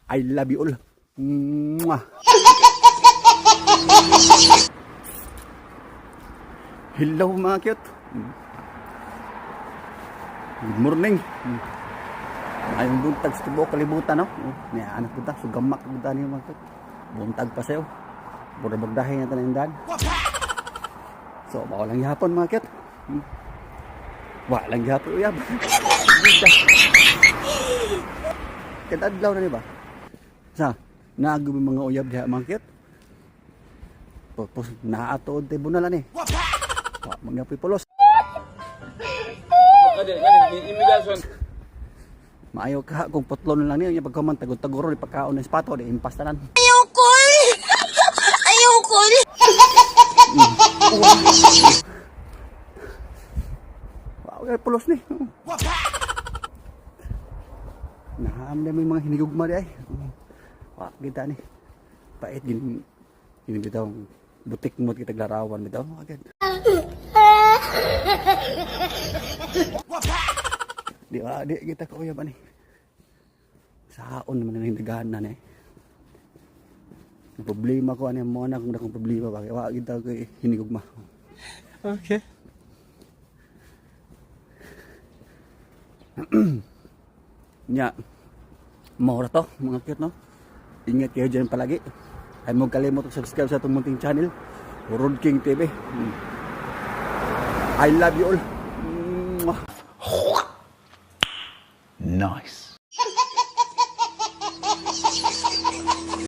I love you all. Mwah. Hello, mga cute. Good morning. Ayong buntag sa tibuok kalibutan, no? Niya, anak punta, sugamak punta niyo, mga cute. Buntag pa sa'yo. Pura bagdahin na tanan daan. So, bawal lang gihapon, mga cute. Wa lang gihapon uyab. Kada adlaw na ni ba? Sa naagom yung mga uyab diha, mga cute. Tapos naatuod tribunal ani. Wa man gyud pulos. Immigration. Maayo ka kung putlon lang niyo pagkaman tagod-tagoro ni pagkaon ng spato di impas tanan. Ayoko! Ayoko! Wow, kay pulos ni. Naam na may mga hinigugma di ay. Wa kita ni. Pait gin gin bitaw butik mo kita larawan bitaw agad. Di ba di kita ko ba ni. Saon naman ang hinagahan na ni. Ang problema ko ani mo na kung akong problema ba kay wa kita ko hinigugma. Okay. Nya, mao ra to, mga cute, no? Ingat kayo dyan palagi. Ay mo kalimot subscribe sa atong munting channel, Road King TV. I love you all. Mwah. Nice.